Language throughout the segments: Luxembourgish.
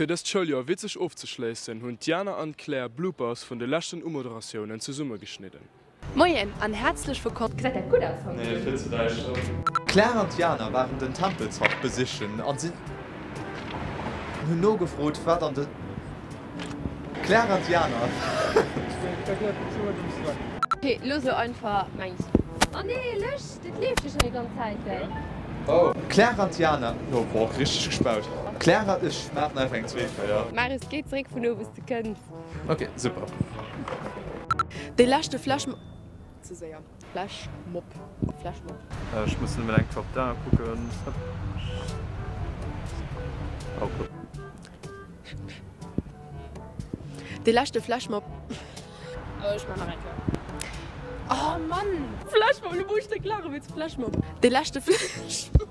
Fir dëst Schouljoer witzeg ofzeschléissen, hunn d'Jana an d'Claire Bloopers vun de leschten Umoderatiounen zesummegeschnidden. Moien an häerzlech wëllkomm. Gesäit dat gutt aus Nee, vill ze däischter. D'Claire an d'Jana waren den Tempelshaff besichen an sinn hunn nogefrot wat an de. D'Claire an d'Jana. Ok, looss lo einfach mengs. Oh nee, lech, dat leeft jo schon déi ganz Zäit, gell? Oh. D'Claire an d'Jana, oh boah, richteg gespaut. D'Claire an, ech maachen einfach eng zweet Kéier. Marius, géi zeréck vun do wous de kënns. Ok, super. Dee leschte Flash. Ze séier. Flash Mob. Flash Mob. Ech muss nëmmen eng Kéier op d'Aer kucken. Dee leschte Flashmob. Oh, ech man nach eng Kéier. Oh Mann! Flashmob, lo muss ech direkt laachen wéinst Flashmob. Dee leschte Flashmob.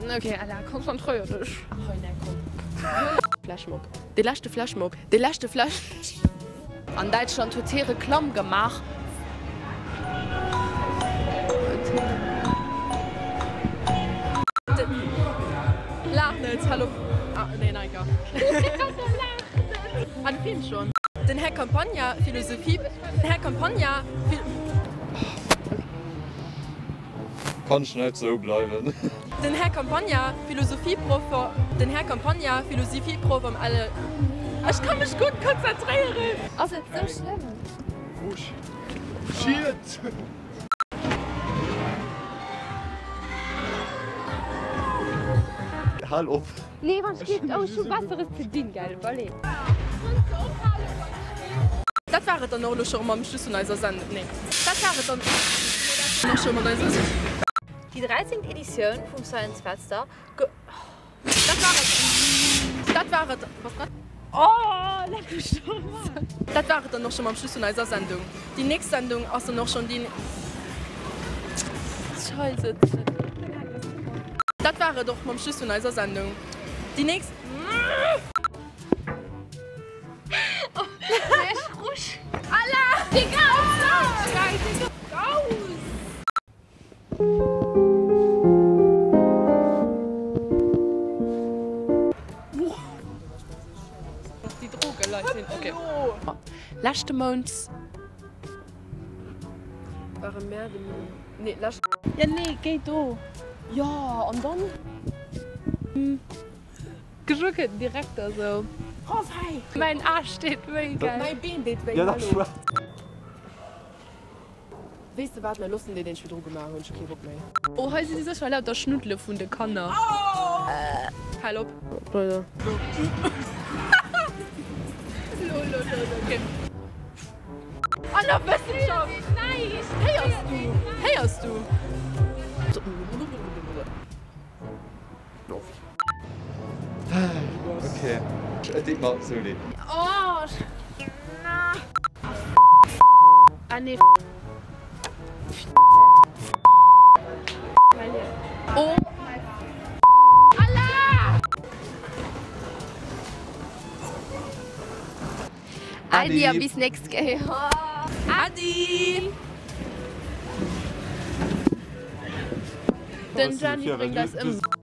Ok Ella, konzentréier dech. Hei, nee, komm. Flashmob. Dee leschte Flashmob. Dee leschte Flash. An Däitschland huet hie Reklamm gemaach. Laach net, hal op. Ah nee, nach eng Kéier. Ah, du films schon. Den Här Campagna, Philosophie, Den Här Campagna, Phil. Kann ech net sou bleiwen. Den Här Campagna, Philosophieproff Den Här Campagna, Philosophieproff am L. Ech ka mech gutt konzentréieren. Ass et sou schlëmm? Oh shit! Hal op! Nee, wann ech giff, oh ech hu besseres ze dinn, gell, allez. Dat war et dann och elo scho mam Schluss vun eiser Sendung. Nee, dat war et dann och scho mat eiser Sendung. Déi 13. Editioun vum Science Fester go. Dat war et. Dat war et. Was grad? Oh, leck mech doch Mann. Dat war et dann och scho mam Schluss vun eiser Sendung. Déi nächst Sendung ass dann och schonn déi. Scheisse. Dat war et och mam Schluss vun eiser Sendung. Déi nächst. Leschte Mount ware mär de Nee, lescht. Ja nee, géi do. Jo, an dann? Geschwë kënnt den Direkter sou. Oh wei! Mäin Aarsch deet wéi, gell? Mäi Been deet wéi, hallo! Weess de wat, mir loossen déi, déi ech virdru gemaach hunn, ech hu kee Bock méi. Oh, hei si sécher lauter Schnuddele vun de Kanner. Hal op! An der Wëssenschaft! Héiers du? Héiers du? Ok, et deet mer sou leed. Äddi a bis nächst Kéier. Äddi! Den Gianni bréngt eis ëm.